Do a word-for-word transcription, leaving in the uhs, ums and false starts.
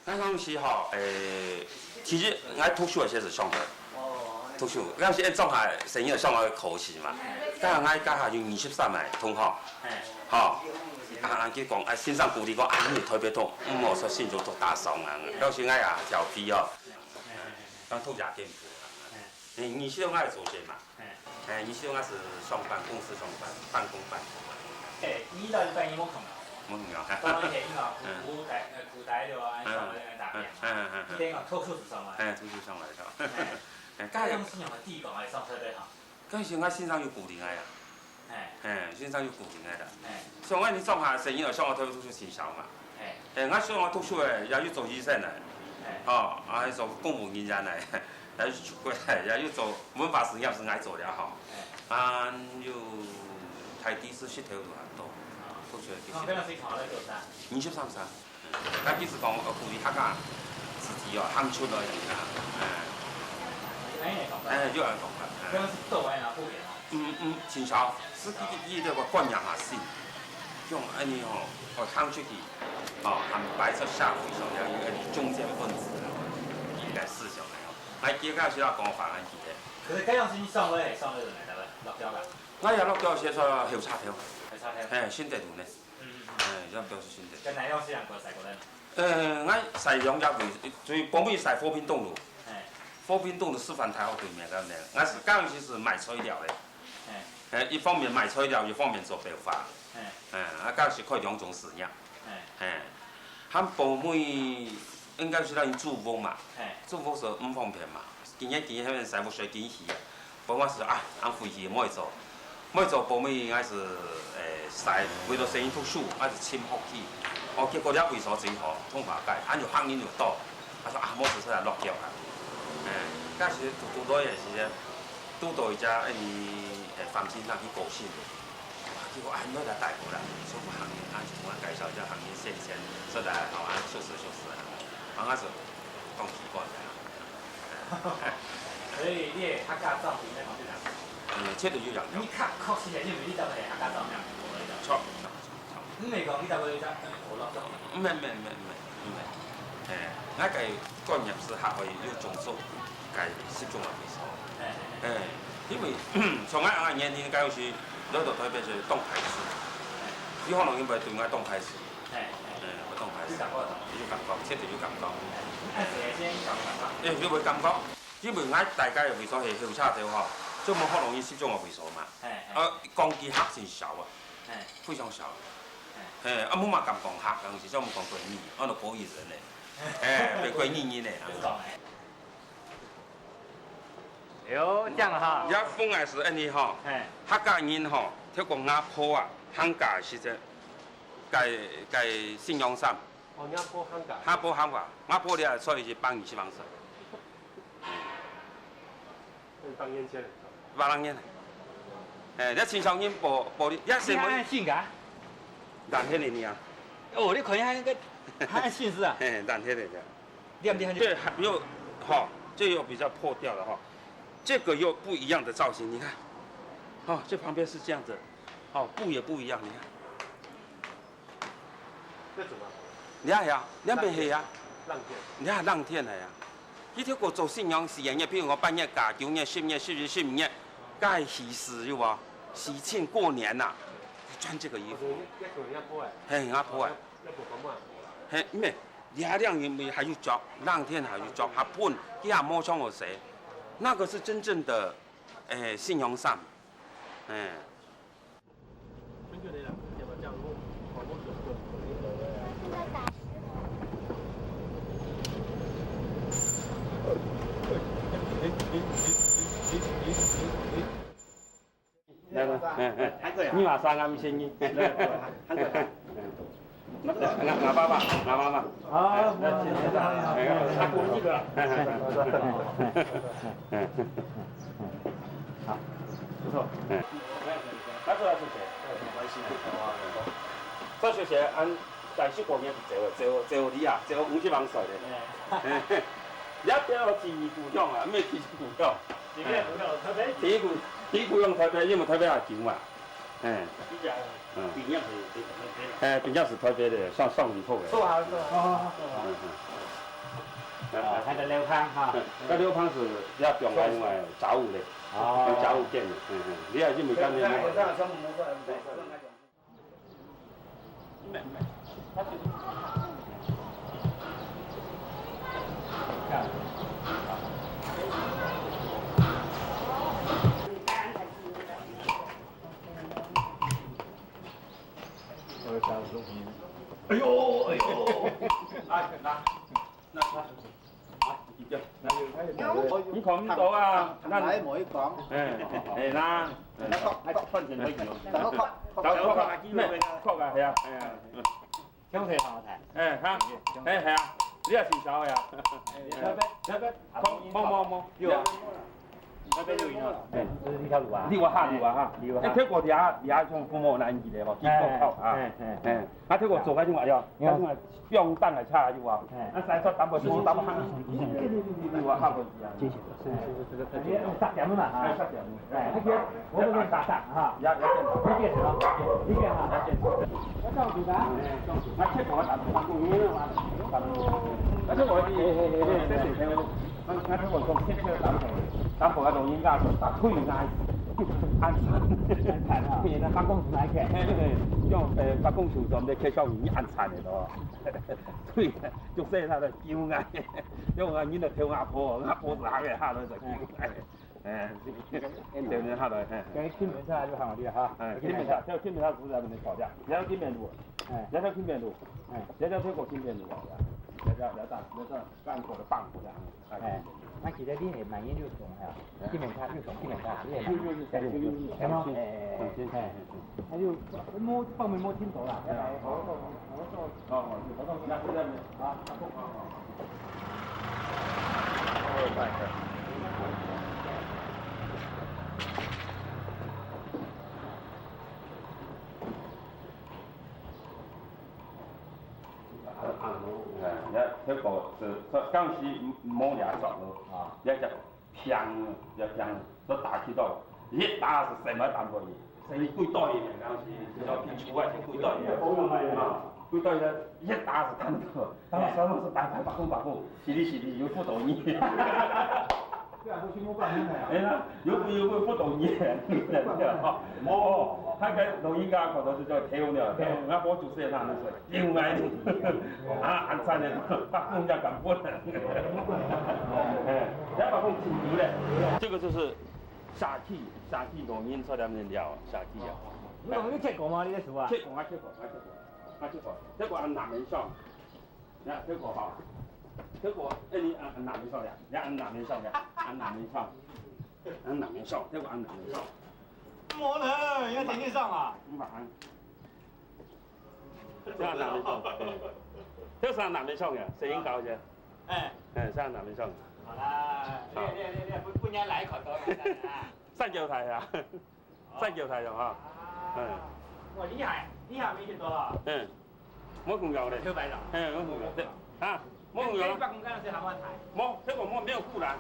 該當時吼，誒，其實𠊎讀書个時節係上課，讀書，該時陣總下生意上个考試嘛，該𠊎該下有二十三个同學，吼，啊，佢講，啊，先生鼓勵講，啊，你特別讀，毋好說新竹讀大商啊，當時𠊎也調皮哦，當讀也進步啊。誒，你知道𠊎做啥嘛？ 哎，你是用个是上班，公司上班，半工半讀啊？哎，你到底半夜没空啊？没空啊。当然可以嘛，苦苦待，呃，苦待对吧？上班在那边打电话。嗯嗯嗯嗯。一天到晚到处上班。哎，到处上班是吧？哎，哎，该用信仰的地方来上课最好。该是我先生有鼓励我呀。哎。哎，先生有鼓励我的。哎。像我你上下生意了，像我读书先生嘛。哎。哎，我想我读书哎，也有做医生的。哎。哦，啊，还做公务人员的。 也有出國，也有做文化事業係𠊎做了吼。啊，有大地師石頭路很多，做出來个。哦，非常非常好，那个啥。二十三歲。該意思講，呃，鼓勵客家子弟哦，行出來个啦，哎。哎，有人講法，哎。非常是做完了不远哦。嗯嗯，真少，是佢佢佢个觀念下新，像恁呢吼，哦，行出去，哦，和擺出社會上了有恁呢中間分子个，佢个思想个哦。 𠊎記得該時候講法恁記得。可是該樣先上位，上位人來台灣，落腳啦。𠊎也落腳係說後車頭。後車頭。嘿，新德路呢。嗯嗯嗯。嘿，落腳係新德。跟哪樣是兩个賽過來？呃，𠊎賽兩隻位，最後尾賽和平東路。嘿。和平東路師範大學對面該呢。𠊎係剛開始係賣材料个。嘿。呃，一方面賣材料，一方面做白話。嘿。嗯，啊，該時開兩種事業。嘿。嘿。 含保姆應該係等於租屋嘛，嘿。租屋係毋方便嘛。今年今年迄邊師傅水緊起啊，保姆係啊，恁費氣，毋會做，毋會做保姆應該係，誒，使為了細人讀書，還係尋福氣。哦，結果這位所真好，通化街，還有行人又多，啊說啊，無事出來落腳啊。誒，該時讀讀到也是，讀到一隻，誒，誒，房間那去高興。 結果啊，你來大過啦，全部行業，啊，全部介紹一下行業線線，出來，吼，啊，熟識熟識啊，啊，𠊎係當奇怪个啊。所以你个客家照片在旁邊啊？嗯，絕對有影響。你較確實个認為你當个客家照片，無个。著，著，著。你袂講你當个在學落照片？毋係，毋係，毋係，毋係，毋係。誒，𠊎个觀念係客家有種族，个集中个位所。誒，因為從𠊎个年齡，該有時來到台北係當排斥。有可能因為對𠊎當排斥。誒，誒，會當排斥。有感覺，有感覺，絕對有感覺。誒，有會感覺，因為𠊎大概个位所係後車頭吼，就無可能有集中个位所嘛。誒，誒。啊，講其他真少啊，誒。非常少。誒。誒，啊，無嘛敢講客，有時就無講國語，啊，就國語人呢。誒，變國語人呢。 哎喲，這樣哈。這本來係恁呢吼，嘿。客家人吼，透過阿婆啊，行家時節，个个信仰衫。哦，阿婆行家。阿婆行家，阿婆了，所以係百二十萬歲。百年前。百零年。哎，這清朝人保保留，這係你還信个？藍天的你啊。哦，你看伊還个，還信是啊？嘿，藍天的。 亮亮的。这还又，哈，这又比较破掉了哈，这个又不一样的造型，你看，哦，这旁边是这样子，哦，布也不一样，你看。这怎么？你看呀，两边黑呀，浪片。你看浪片的呀，一条狗走信仰实验，比如讲八月、九月、十月、十一、十二月，该喜事有无？喜庆过年呐，穿这个衣服。哦，对，要走人家过来。嘿，人家过来。哦，要，要不干嘛？嘿，没。 你还亮眼还有脚，冷天还有脚，还喷，也没穿好鞋，那个是真正的，哎，信仰衫，哎。来来，哎哎，你马上啊，没声音。来来来，喊过来。俺俺爸爸，俺妈妈。好，谢谢。哎，他鼓励的。好，不错。哎，他说要出钱，没关系的，好啊。这学期俺在十五年走走走你啊，走五十万岁的。哎，你要不要提故乡啊？没提故乡。 真个不要，特别。第一个，第一个用台北，因为台北也近嘛。哎，比较，嗯。平常是，平常是。哎，平常是台北的，上上一口的。做好做好。嗯嗯。哦，還在樓下哈。該樓下係也放該種个雜物咧，哦。雜物間咧，嗯嗯，你也認為該面。哎呦，哎呦，來，來，來，來，你看毋到啊，咱來無去講。哎，哎啦，那靠，靠，靠前可以有。等我靠，靠，靠，靠，靠，靠，靠，係啊，係啊。 兄弟好，太。哎，哈，哎，係啊，你也是燒个啊。哎，那邊，那邊，摸，摸，摸，摸，有啊。那邊有啊。哎，這是一條路啊。你話哈，你話哈。你話哈。哎，結果底下，底下像父母難以的嘛，去做靠啊。哎，哎，哎。哎，啊，結果做該種啊，要，該種啊，放膽來插就啊。哎。啊，三撮淡薄，四撮淡薄，你話哈，過去啊。謝謝。 是，是，是，這個，這個。哎，用十點嘛，哈。哎，十點。哎，那個，我們打打哈。要，要見。你見什麼？你見哈。要見。要照顧的啊。哎，照顧。那結果咱們打工人的話，咱們，但是我，哎，哎，哎，哎，這幾天，那，那如果說欠缺打工，打工的老人家是打退那，安產。安產啊。對，那辦公室來看。哎，哎，用，呃，辦公室咱們的介紹人安產的咯。對，就說他的丟啊，用啊，你的丟阿婆，阿婆是還沒下來的丟啊。 哎，對，對，好了，哎。今日天氣就行了哈。哎，今日天，今日天不是在那邊吵架，你要今日路，哎。你要今日路，哎。你要這個今日路，你要，你要，你要幹活的棒子啊。哎，那其實你也蠻有用哈，今日天有用，今日天，你也蠻有用，有，有，有，有，有，哎，哎，哎。 那就摸，放没摸清楚啦。哎，好，好，好，好，好，好，好，好，好。哎，這個是，是，當時無這種咯，啊，也叫 砰，要砰，都打起到，一打係什麼打過去，所以幾多人呢？當時就要比出來，就幾多人啊，幾多人一打係打到，打到什麼是白白白空白空，稀里稀里又不到你。對啊，都去摸半天了呀。哎呀，又不又不不到你，哦，他跟老人家可能是叫跳呢，跳，那我就是那那是另外的，啊，安山的，把公家赶过来。 哎，兩百公斤有咧。這個就是沙溪，沙溪老人出來个料，沙溪啊。你講你切過嗎？你个樹啊？切過，我切過，我切過，我切過。這個安南面上，呀，這個哈，這個，哎，你安，安南面上呀，你安南面上呀，安南面上，安南面上，這個安南面上。無了，要天天上啊。嗯，馬上。 這樣南面上，這是南面上个，水晶高一些。哎。哎，這樣南面上。好啦，你你你你，不不，人家來一口都來啊。三角台啊，三角台的哈。嗯。哇，厲害，厲害，沒聽到啊。嗯，我講有咧。六百了。嗯，我講有，對啊。 無用啊。你八公斤係好好大。無，這個無，沒有護欄。